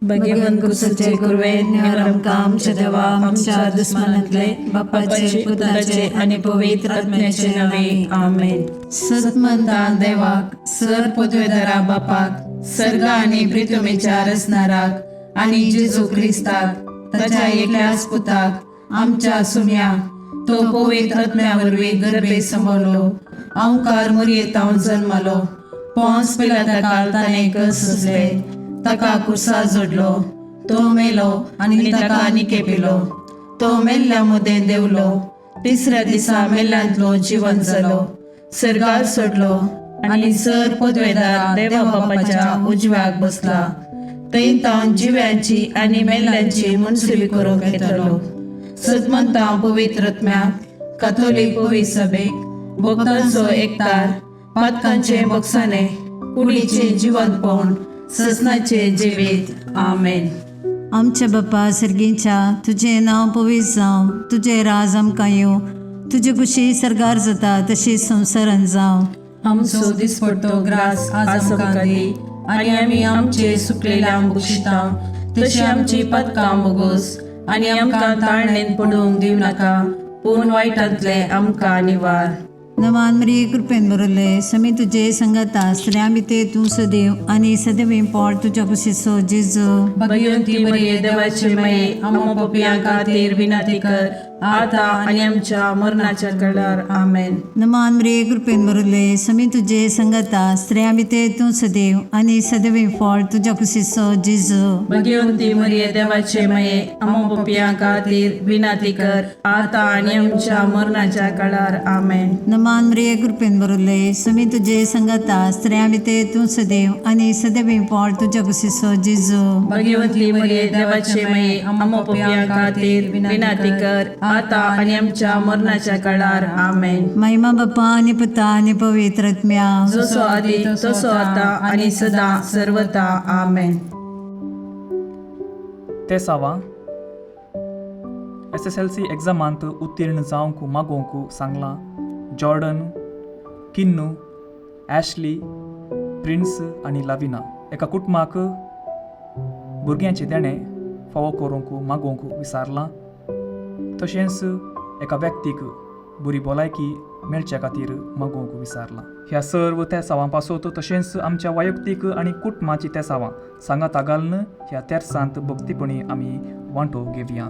भगवंत कुसाचे कुरवे निवार आमकां आमच्या देवा आमच्या दुस्मानांतले बापाचे पुताचे आनी पवित्र आत्म्याचे नावे आमेन. सतमंता देवाक सर पदवेदारा बापाक सर्ग आनी प्रितुमेच्या रचणाराक आनी जेजू क्रिस्ताक ताच्या एकल्याच पुताक आमच्या सुम्या तो पवित्र आत्म्या वरवीं गर्भे सांबाळलो अंकार मुरयेतावन जल्मलो पोंस पिलाता ताणें कस सुचले ताका कुर्सा जोडलो तो मेलो आनी ताका निकेपिलो तो मेल्ल्या मुदें देवलो तिसऱ्या दिसा मेल्ल्यांतलो जिवन जालो सर्गार सोडलो आनी सर पदवेदार देवा बापाच्या उजव्याक बसला थंय तावन जिव्यांची आनी मेल्ल्यांची मनसुबी करूंक येतलो. सतमंता पवित्र आत्म्याक काथोलीक पवित्र सभेक भक्तांचो एकतार पातकांचे बक्षाने कुडीचे जिवंतपण ससनाचे जिवीत. आमेन. आमच्या बापा सर्गीच्या, तुजें नांव पवित्र जावं, तुजें राज आमकां येवं, तुजी खुशी सर्गार जाता तशी संवसारान जावं. आमचो दिसपडतो ग्रास आज आमकां दी आनी आमी आमचे सुकलेल्या बक्षिता तशी आमची पदकां बोगोस आनी आमकां ताळणेन पडूंक दिवं नाका पूण वायटांतले आमकां निवार. नमान मरिये, कृपेन भरले, समी तुजे संगता, स्त्रियां भितर तूं सदैव आनी सदैव पोट तुज्या कुशीचो जेजू. भगवंती मरिये, देवाचे माये, आम्हा पपयां खातीर विनंती कर आता आनी आमच्या मरणाच्या कळार. आमेन. नमान मरिये, कृपेन भरले, समी तुजे संगता, स्त्रियां भितर तूं सदैव आनी सदैव फळ तुज्या कुशीचो जेजू. भगवंती मरिये, देवाचे माये, आम्हा पपयां खातीर विनंती कर आता आनी आमच्या मरणाच्या कळार. आमेन. नमान मरिये, कृपेन भरले, समी तुजे संगता, स्त्रियां भितर तूं सदैव आनी सदैव फळ तुज्या कुशीचो जेजू. भगवंती मरिये, देवाचे माये, आम्हा पपयां खातीर विनंती कर आता आनी आमच्या मरणाच्या काळार. आमेन. महिमा बापा आनी पुता आनी पवित्र आत्म्या. जसो आदी तसो आता आनी सदा सर्वता. आमेन. तेसांवां एस एस एल सी एग्जामांत उत्तीर्ण जावंक मागोवंक सांगलां जॉर्डन, किन्नू, ॲशली, प्रिन्स आनी लाविना. एका कुटुंबाक भुरग्यांचें देणें फावो करूंक मागोवंक विसारलां. तशेंच एका व्यक्तीक बरी भलायकी मेळच्या खातीर मागोवंक विसारलां. ह्या सर्व तेसांवां पासत तशेंच आमच्या वैयक्तीक आनी कुटुंबाची तेसांवां सांगाता घालून ह्या तेर्सांत भक्तीपणी आमी वांटो घेवया.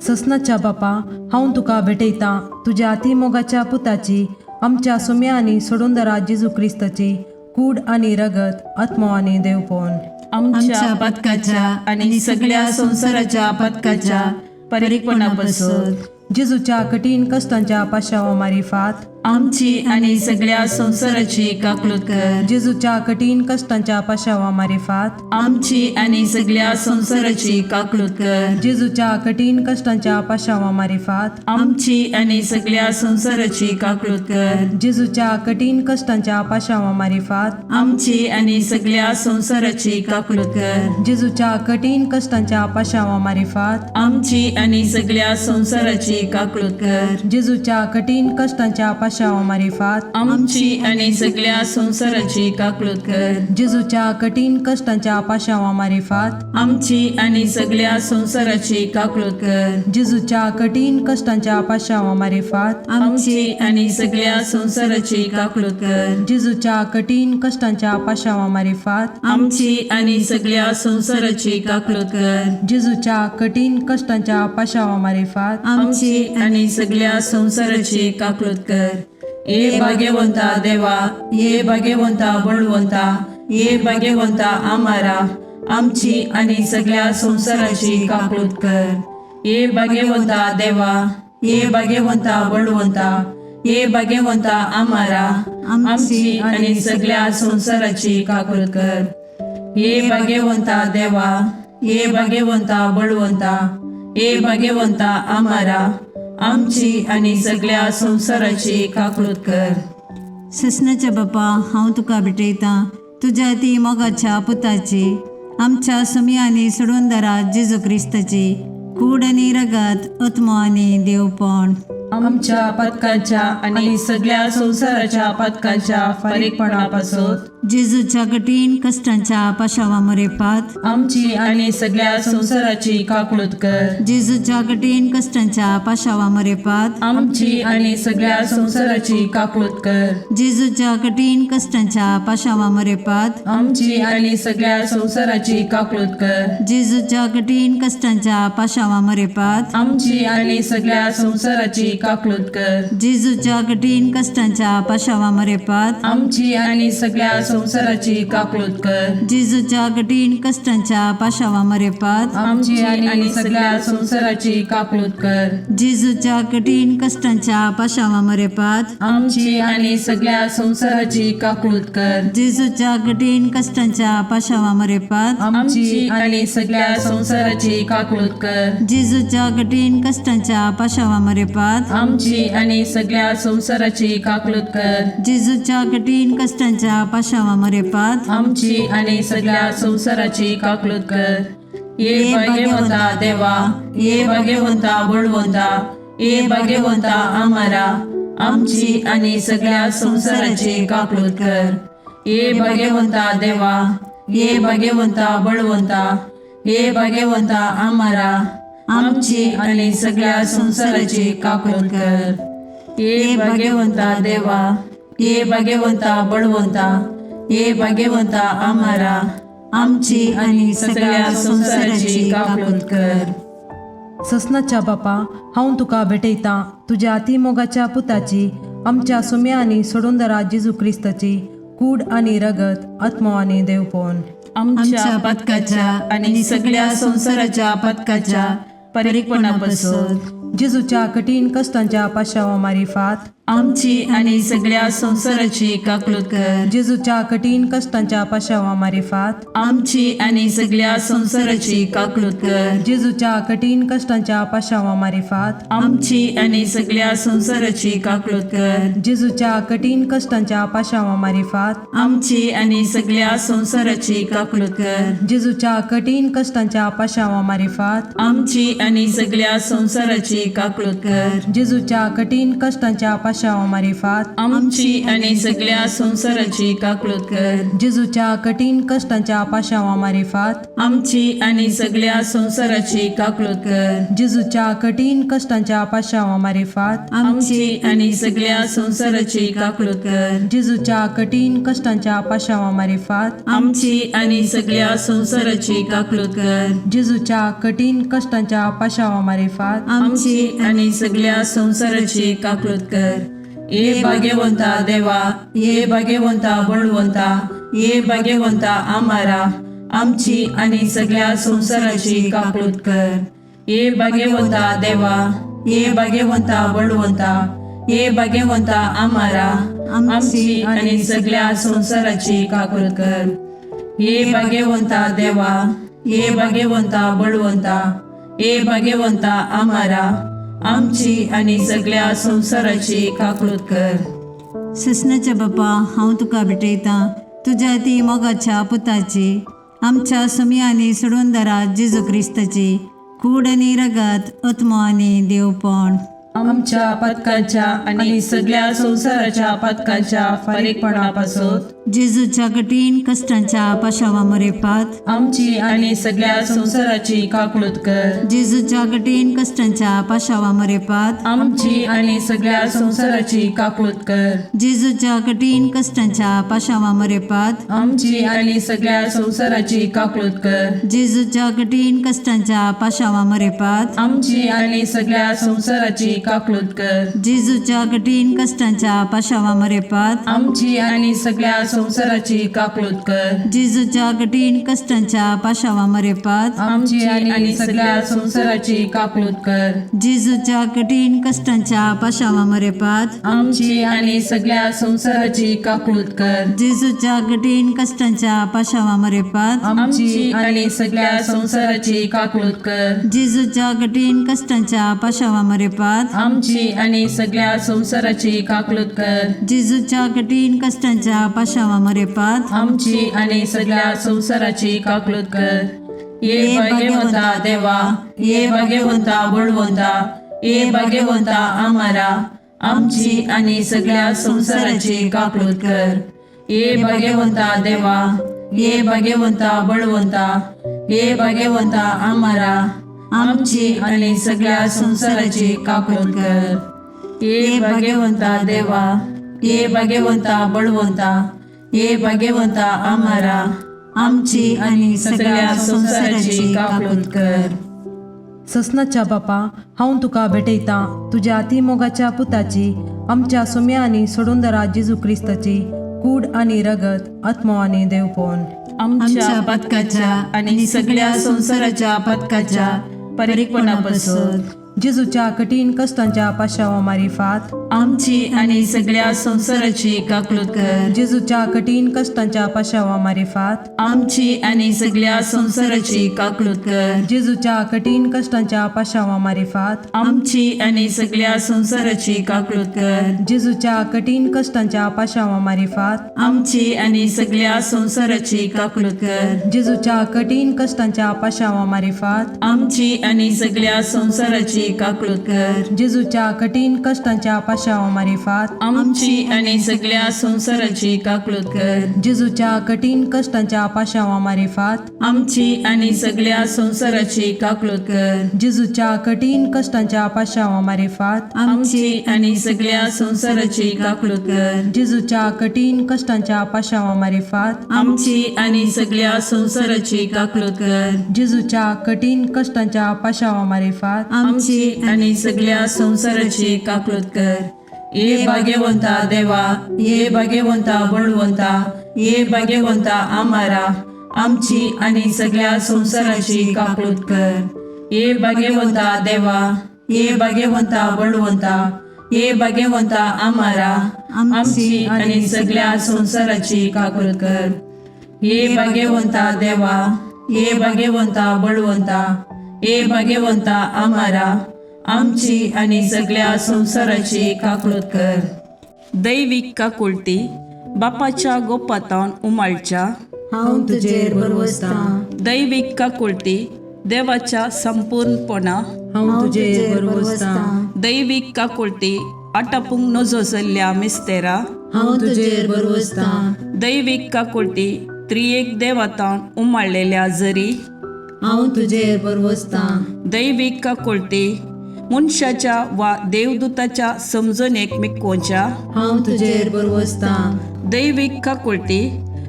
ससनाच्या बापा, हांव तुका भेटयतां तुज्या अतिमोगाच्या पुताची, आमच्या सुम्या आनी सोडूनदारा जेजू क्रिस्ताची कूड आनी रगत, आत्मो आनी देवपण आमच्या पदकाच्या आनी सगळ्या संवसाराच्या पदकाच्या परीकपणापासून. जेजूच्या कठीण कश्टांच्या पाशावा मारिफात आमची आनी सगळ्या संवसाराची काकळूत कर. जेजूच्या कठीण कश्टांच्या पाशावा मारिफात आमची आनी सगळ्या संवसाराची काकळूत कर. जेजूच्या कठीण कश्टांच्या पाशावा मारिफात आमची आनी सगळ्या संवसाराची काकळूत कर. जेजूच्या कठीण कश्टांच्या पाशावा मारिफात आमची आनी सगळ्या संवसाराची काकळूत कर. जेजूच्या कठीण कश्टांच्या पाशावा मारिफात आमची आनी सगळ्या संवसाराची काकळूत कर. जेजूच्या कठीण कश्टांच्या पाशावा मारिफात आमची आनी सगळ्या संवसाराची काकळूत कर. जेजूच्या कठीण कश्टांच्या पाशावा मारिफात आमची आनी सगळ्या संवसाराची काकळूत कर. जेजूच्या कठीण कश्टांच्या पाशावा मारिफात आमची आनी सगळ्या संवसाराची काकळूत कर. जेजूच्या कठीण कश्टांच्या पाशावा मारिफात आमची आनी सगळ्या संवसाराची काकळूत कर. जेजूच्या कठीण कश्टांच्या पाशावा मारिफात आमची आनी सगळ्या संवसाराची काकळूत कर. ये भाग्यवंता देवा, ये भाग्यवंता बळवंता, ये भाग्यवंता आमारा, आमची आनी सगळ्या संवसाराची काकळूत कर. ये भाग्यवंता देवा, ये भाग्यवंता बळवंता, ये भाग्यवंता आमारा, आमची आनी सगळ्या संवसाराची काकळूत कर. ये भाग्यवंता देवा, ये भाग्यवंता बळवंता, ये भाग्यवंता आमारा, आमची आनी सगळ्या संवसाराची काकळूत कर. ससनाच्या बापा, हांव तुका भेटयतां तुज्या ती मोगाच्या पुताची, आमच्या सुमी आनी सोडूनदारा जेजू क्रिस्ताची कूड आनी रगत, आत्मो आनी देवपण आमच्या पदकाच्या आनी सगळ्या संवसाराच्या पदकाच्या फारीकपणापासून. जेजूच्या कठीण कश्टांच्या पाशावा मरेपात आमची आणि सगळ्या संसाराची काकळूत कर. जेजूच्या कठीण कश्टांच्या पाशावा मरेपात आमची आणि सगळ्या संसाराची काकळूत कर. जेजूच्या कठीण कश्टांच्या पाशावा मरेपात आमची आणि सगळ्या संसाराची काकळूत कर. जेजूच्या कठीण कश्टांच्या पाशावा मरेपात आमची आणि सगळ्या संसाराची काकळूत कर. जेजूच्या कठीण कश्टांच्या पाशावा मरेपात आमची आणि सगळ्या संसाराची काकळूत कर. जेजूच्या कठीण कश्टांच्या पाशावा मरेपात आमची आणि सगळ्या संसाराची काकळूत कर. जेजूच्या कठीण कश्टांच्या पाशावा मरेपात आमची आणि सगळ्या संसाराची काकळूत कर. जेजूच्या कठीण कश्टांच्या पाशावा मरेपात आमची आणि सगळ्या संसाराची काकळूत कर. जेजूच्या कठीण कश्टांच्या पाशावा मरेपात आमची आणि सगळ्या संसाराची काकळूत कर. जेजूच्या कठीण कश्टांच्या पाशावा मरेपात आमची आणि सगळ्या संसाराची काकळूत कर. ये भाग्यवंता देवा, ये भाग्यवंता बळवंता, ये भाग्यवंता आमारा, आमची आणि सगळ्या संसाराची काकळूत कर. ये भाग्यवंता देवा, ये भाग्यवंता बळवंता, ये भाग्यवंता आमारा, आमची आणि सगळ्या संसाराची काकळूत कर. ये भाग्यवंता देवा, ये भाग्यवंता बळवंता, ये भाग्यवंता आमारा, आमची आणि सगळ्या संसाराची काकळूत कर. ससनाच्या बापा, हांव तुका भेटयतां तुज्या अतिमोगाच्या पुताची, आमच्या सुम्या आनी सोडूंदरा जेजू क्रिस्ताची कूड आनी रगत, आत्मो आनी देवपण आमच्या पथकाच्या आणि सगळ्या संसाराच्या पथकाच्या परीकपणापासून जेजूच्या कठीण कश्टांच्या पाशावा मारिफात आमची आणि सगळ्या संसाराची काकळूत कर. जेजूच्या कठीण कश्टांच्या पाशावा मारिफात आमची आणि सगळ्या संसाराची काकळूत कर. जेजूच्या कठीण कश्टांच्या पाशावा मारिफात आमची आणि सगळ्या संसाराची काकळूत कर. जेजूच्या कठीण कश्टांच्या पाशावा मारिफात आमची आणि सगळ्या संसाराची काकळूत कर. जेजूच्या कठीण कश्टांच्या पाशावा मारिफात आमची आणि सगळ्या संसाराची काकळूत कर. जेजूच्या कठीण कश्टांच्या पाशावा मारिफात आमची आणि सगळ्या संसाराची काकळूत कर. जेजूच्या कठीण कश्टांच्या पाशावा मारिफात आमची आणि सगळ्या संसाराची काकळूत कर. जेजूच्या कठीण कश्टांच्या पाशावा मारिफात आमची आणि सगळ्या संसाराची काकळूत कर. जेजूच्या कठीण कश्टांच्या पाशावा मारिफात आमची आणि सगळ्या संसाराची काकळूत कर. जेजूच्या कठीण कश्टांच्या पाशावा मारिफात आमची आणि सगळ्या संसाराची काकळूत कर. ये भाग्यवंता देवा, ये भाग्यवंता बळवंता, ये भाग्यवंता आमारा, आमची आणि सगळ्या संसाराची काकळूत कर. ये भाग्यवंता देवा, ये भाग्यवंता बळवंता, ये भाग्यवंता आमारा, आमची आणि सगळ्या संसाराची काकळूत कर. ये भाग्यवंता देवा, ये भाग्यवंता बळवंता, ये भाग्यवंता आमारा, आमची आणि सगळ्या संसाराची काकळूत कर. ससनाच्या बापा, हांव तुका भेटयतां तुज्या ती मोगाच्या पुताची, आमच्या सुम्या आनी सोडूनदारा जेजू क्रिस्ताची कूड आनी रगत, आत्मो आनी देवपण आमच्या पथकाच्या आणि सगळ्या संसाराच्या पथकाच्या फारीकपणापासून जेजूच्या कठीण कश्टांच्या पाशावा मरेपात आमची आणि सगळ्या संसाराची काकळूत कर. जेजूच्या कठीण कश्टांच्या पाशावा मरेपात आमची आणि सगळ्या संसाराची काकळूत कर. जेजूच्या कठीण कश्टांच्या पाशावा मरेपात आमची आणि सगळ्या संसाराची काकळूत कर. जेजूच्या कठीण कश्टांच्या पाशावा मरेपात आमची आणि सगळ्या संसाराची काकळूत कर. जेजूच्या कठीण कश्टांच्या पाशावा मरेपात आमची आणि सगळ्या संसाराची काकळूत कर. जेजूच्या कठीण कश्टांच्या पाशावा मरेपात आमची आणि सगळ्या संसाराची काकळूत कर. जेजूच्या कठीण कश्टांच्या पाशावा मरेपात आमची आणि सगळ्या संसाराची काकळूत कर. जेजूच्या कठीण कश्टांच्या पाशावा मरेपात आमची आणि सगळ्या संसाराची काकळूत कर. जेजूच्या कठीण कश्टांच्या पाशावा मरेपात आमची आणि सगळ्या संसाराची काकळूत कर. जेजूच्या कठीण कश्टांच्या पाशावा मरेपात आमची आणि सगळ्या संसाराची काकळूत कर. ये भाग्यवंता देवा, ये भाग्यवंता बळवंता, ये भाग्यवंता आमारा, आमची आणि सगळ्या संसाराची काकळूत कर. ये भगवंता देवा, ये भगवंता बळवंता, ये भगवंता आमारा, आमची आणि सगळ्या संसाराची काकूत कर. ये भगवंता देवा, ये भगवंता बळवंता, ये भगवंता आमारा, आमची आणि सगळ्या संसाराची काकूत कर. ससनाच्या बापा, हांव तुका भेटयतां तुज्या अतिमोगाच्या पुताची, आमच्या सुम्या आनी सोडूंदरा जेजू क्रिस्ताची कूड आनी रगत, आत्मो आनी देवपण आमच्या पथकाच्या आणि सगळ्या संसाराच्या पथकाच्या परिपणापासून जेजूच्या कठीण कश्टांच्या पाशावा मारिफात आमची आणि सगळ्या संसाराची काकलूत कर. जेजूच्या कठीण कश्टांच्या पाशावा मारिफात आमची आणि सगळ्या संसाराची काकलूत कर. जेजूच्या कठीण कश्टांच्या पाशावा मारिफात आमची आणि सगळ्या संसाराची काकलूत कर. जेजूच्या कठीण कश्टांच्या पाशावा मारिफात आमची आणि सगळ्या संसाराची काकलूत कर. जेजूच्या कठीण कश्टांच्या पाशावा मारिफात आमची आणि सगळ्या संसाराची काकलूत कर. जेजूच्या कठीण कश्टांच्या पाशावा मारिफात आमची आणि सगळ्या संसाराची काकलूत कर. जेजूच्या कठीण कश्टांच्या पाशावा मारिफात आमची आणि सगळ्या संसाराची काकलूत कर. जेजूच्या कठीण कश्टांच्या पाशावा मारिफात आमची आणि सगळ्या संसाराची काकलूत कर. जेजूच्या कठीण कश्टांच्या पाशावा मारिफात आमची आणि सगळ्या संसाराची काकलूत कर. जेजूच्या कठीण कश्टांच्या पाशावा मारिफात आमची आणि सगळ्या संसाराची काकलूत कर. ये भाग्यवंता देवा, ये भाग्यवंता बळवंता, ये भाग्यवंता आमारा, आमची आणि सगळ्या संसाराची काकलूत कर. ये भाग्यवंता देवा, ये भाग्यवंता बळवंता, ये भाग्यवंता आमारा, आमची आणि सगळ्या संसाराची काकलूत कर. ये भाग्यवंता देवा, ये भाग्यवंता बळवंता, ये भाग्यवंता आमारा, आमची आणि सगळ्या संसाराची काकलूत कर. दैवीक काकुळटी बापाच्या गोपातावन उमाळच्या हांव तुजेर बरवसतां. दैवीक काकुळटी देवाच्या संपूर्णपणा हांव तुजेर बरवसतां. दैवीक काकुळटी आटापूंक नजो जाल्ल्या मिस्तेरा हांव तुजेर बरवसतां. दैवीक काकुळटी त्रियेक देवातावन उमाळलेल्या जरी हांव तुजेर बरवसतां. दैवीक काकुळटी मनशाच्या वा देवदूताच्या समजणेक मिकोवच्या हांव तुजेर बरवसतां. दैवीक काकुळटी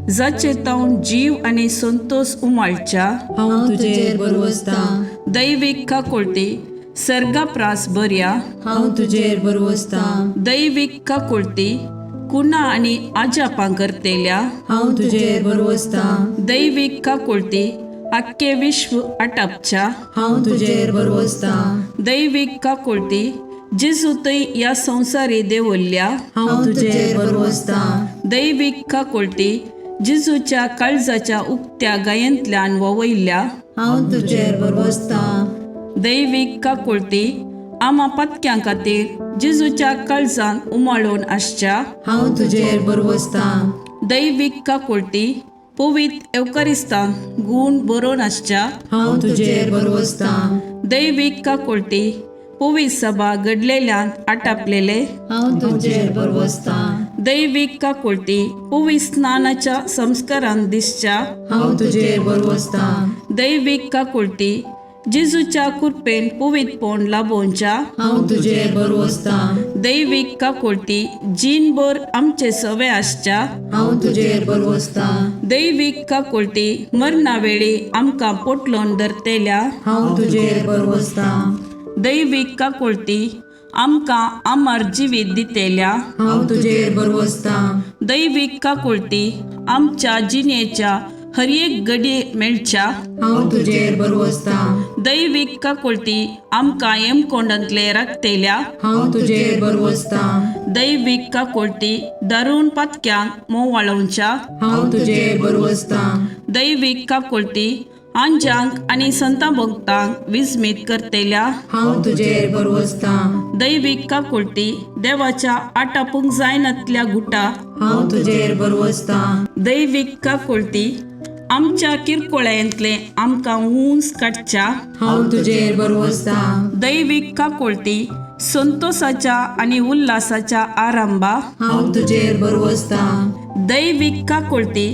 जाचे तावन जीव आनी संतोष उमाळच्या हांव तुजेर बरवसतां. दैवीक काकुळटी सर्गाप्रास बऱ्या हांव तुजेर बरवसतां. दैवीक काकुळटी कुणा आनी आजापां करतेल्या हांव तुजेर बरवसतां. दैवीक काकुळटी आख्खे विश्व आटापच्या हांव तुजेर बरवसतां. दैवीक काकुळटी जेजू थंय ह्या संवसारी देवल्ल्या हांव तुजेर बरवसतां. दैवीक काकुळटी जेजूच्या काळजाच्या उक्त्या गायेंतल्यान ववयल्ल्या हांव तुजेर बरवसतां. दैवीक काकुळटी आमा पातक्यां खातीर जेजूच्या काळजान उमाळून आसच्या हांव तुजेर बरवसतां. दैवीक काकुळटी पवित एवकरिस्तान गूण बरोवन आसच्या हांव तुजेर बरवसतां. दैवीक काकुळटी पवित सभा घडलेल्यान आटापलेले हांव तुजेर बरवसतां. दैवीक काकुळटी पवित स्नानाच्या संस्कारान दिसच्या हांव तुजेर बरवसतां. दैवीक काकुळटी जेजूच्या कृपेन पवितपण लाभोवच्या हांव तुजेर बरवसतां. दैवीक काकुळटी जीणभर आमचे सवे आसच्या हांव तुजेर बरवसतां. दैवीक काकुळटी मरणा वेळी आमकां पोटलोन धरतेल्या हांव तुजेर बरवसतां. दैवीक काकुळटी आमकां अमर जिवीत दितेल्या हांव तुजेर बरवसतां. दैवीक काकुळटी आमच्या जिणेच्या हर एक घडये मेळच्या हांव तुजेर बरवसतां. दैवीक काकुळटी आमकां येमकोंडांतले राखतेल्या हांव तुजेर बरवसतां. दैवीक काकुळटी दारून पातक्यांक मोवाळोवच्या हांव तुजेर बरवसतां. दैवीक काकुळटी आंजांक आनी संतां भक्तांक विस्मीत करतेल्या हांव तुजेर बरवसतां. दैवीक काकुळटी देवाच्या आटापूंक जायनातल्या गुटा हांव तुजेर बरवसतां. दैवीक काकुळटी आमच्या किरकोळ्यांतले आमकां ऊंच काडच्या हांव तुजेर बरवसतां. दैवीक काकुळटी संतोसाच्या आनी उल्हासाच्या आरंभा, हांव तुजेर भरवसतां. दैवीक काकुळती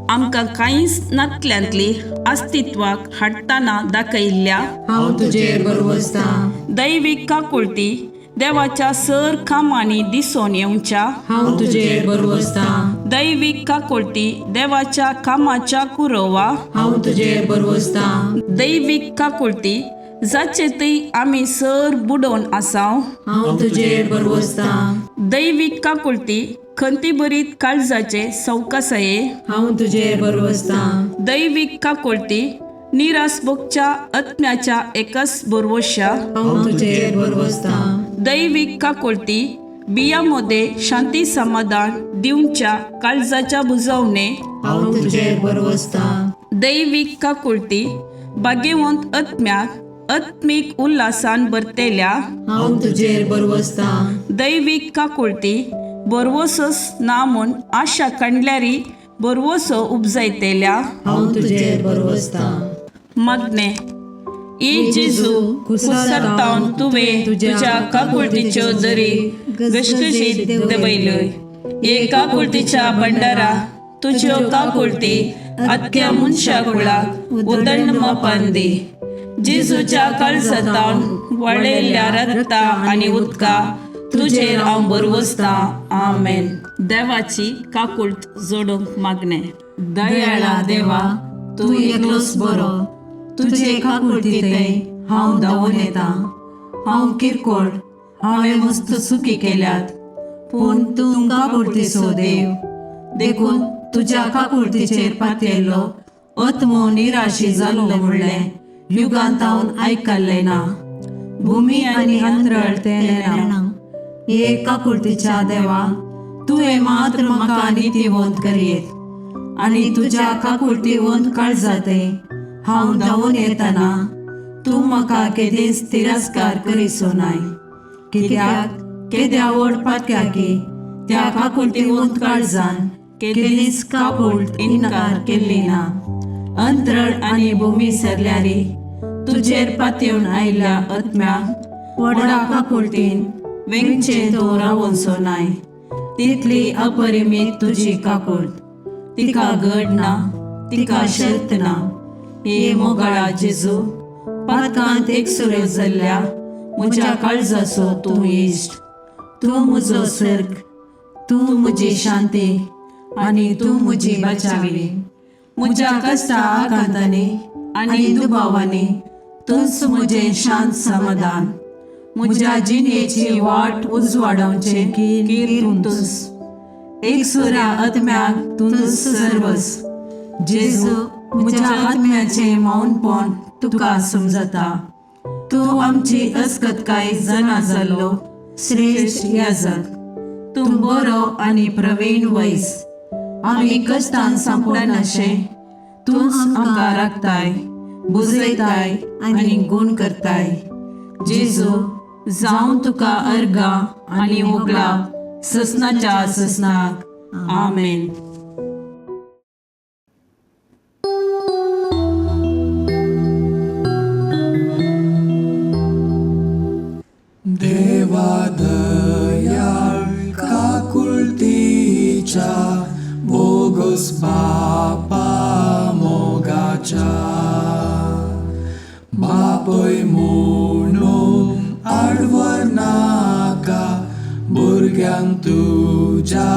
आमकां कांयच नातल्यांतली अस्तित्वाक हाडटना दाखयल्ल्या, हांव तुजेर भरवसतां. दैवीक काकुळती देवाच्या सर कामांनी दिसून येवच्या, हांव तुजेर भरवसतां. दैवीक काकुळती देवाच्या कामाच्या कुरोवा, हांव तुजेर भरवसतां. दैवीक काकुळती जाचे थंय आमी सर बुडोवन आसाव, हांव तुजेर भरवसतां. दैवीक काकुळती खंतीभरीत काळजाचे सवकासाये, हांव तुजेर भरवसतां. दैवीक काकुळती निरास भोगच्या आत्म्याच्या एकच भरवश्या, हांव तुजेर भरवसतां. दैवीक काकुळती बिया मदें शांती समाधान दिवच्या काळजाच्या बुजवणे, हांव तुजेर भरवसतां. दैवीक काकुळती भाग्यवंत आत्म्याक आत्मीक उल्हासान भरतेल्या, हांव तुजेर भरवसतां. दैवीक काकुळती भरवसोच ना म्हूण आशा काडल्यारी भरवसो उपजायतेल्या, हांव तुजेर भरवसतां. मागणें. ए जेजू, कुसरतावन तुवें तुज्या काकुळतीच्यो दरी घसघशीत दबयल्यो. हे काकुळतीच्या भंडारा, तुज्यो काकुळती आख्ख्या मनशा कुळाक उदंड मापान दी. जेजूच्या काळजातावन वळयल्ल्या रक्ता आनी उदका तुजेर हांव भरवसतां. आमेन. देवाची काकुळट जोडूंक मागणें. दयाळा देवा, तूं एकलोच बरो. तुजे काकुळतीथंय हांव धांवून येता. हांव किरकोळ, हांवें मस्त चुकी केल्यात, पूण तूं काकुळतीचो देव, देखून तुज्या काकुळतीचेर पातयेल्लो आत्मो निराशी जाल्लो म्हणलें युगांतावन आयकल्लें ना. भुमी आनी अंतरळ तें नेणा. हे काकुळतीच्या देवा, तुवें मात्र म्हाका नितीवंत करयेत आनी तुज्या काकुळतीवंत काळजाते हांव धांवून येतना तूं म्हाका केदींच तिरस्कार करिसो नाय. कित्याक केद्या व्हड पातक्याकी त्या काकुळतीवंत काळजान केदींच काकुळट इन्कार केल्ली ना. अंतरळ आनी भूमी सरल्यारी तुजेर पातयेवन आयिल्ल्या आत्म्याक व्हडा काकुळटीन वेंगचें तूं रावोनसो नाय. तितली अपरिमीत तुजी काकुळट, तिका गड ना, तिका शर्त ना. हे मोगाळा जेजू, पातकांत एकसुऱ्यो जाल्ल्या म्हज्या काळजाचो तूं इश्ट. तूं म्हजो सर्ग, तूं म्हजी शांती आनी तूं म्हजी बचावी. म्हज्या कश्टा आकांतांनी आनी दुबावांनी तूंच म्हजें शांत समाधान. म्हज्या जिणेची वाट उजवाडावचें कीर तूंच. एकसुऱ्या आत्म्याक तूंच सर्वस. जेजू, म्हज्या आत्म्याचें मौनपण तुका समजता. तूं आमची अस्कतकाय जाणा जाल्लो श्रेश्ठ याजक. तूं बरो आनी प्रवीण वैस. आमी कश्टान सांपडनाशें तूंच आमकां राखताय, बुजयताय आनी गूण करताय. जेजू, जावं तुका अर्गां आनी होगळाप ससनाच्या ससनाक. आमेन. देवा दयाळ काकुळतीच्या, बोगस बापा मोगाच्या, बापय म्हणून आडवर नाका, भुरग्यांक तुज्या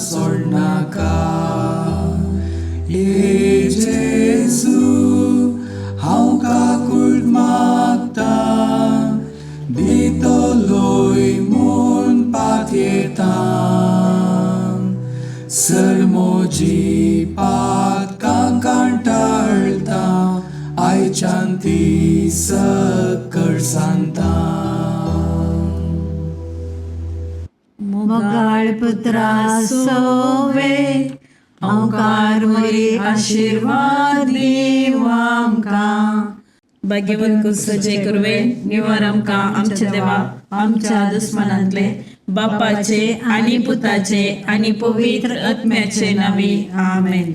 सोडनाका. ये जेजू, हांव काकुळट मागतां, दितलोय म्हूण पातयेतां. सर म्हजी पातकां कांटाळटा, आयच्यान ती सकळ सांगता. मोगाळ पुत्रा सोवे ओंकार वरी आशिर्वाद दीव आमकां. भाग्यवंत कुसचे कुरवे निवार आमकां आमच्या देवा, आमच्या दुस्मनांतले, बापाचे आनी पुताचे आनी पवित्र आत्म्याचे नावे. आमेन.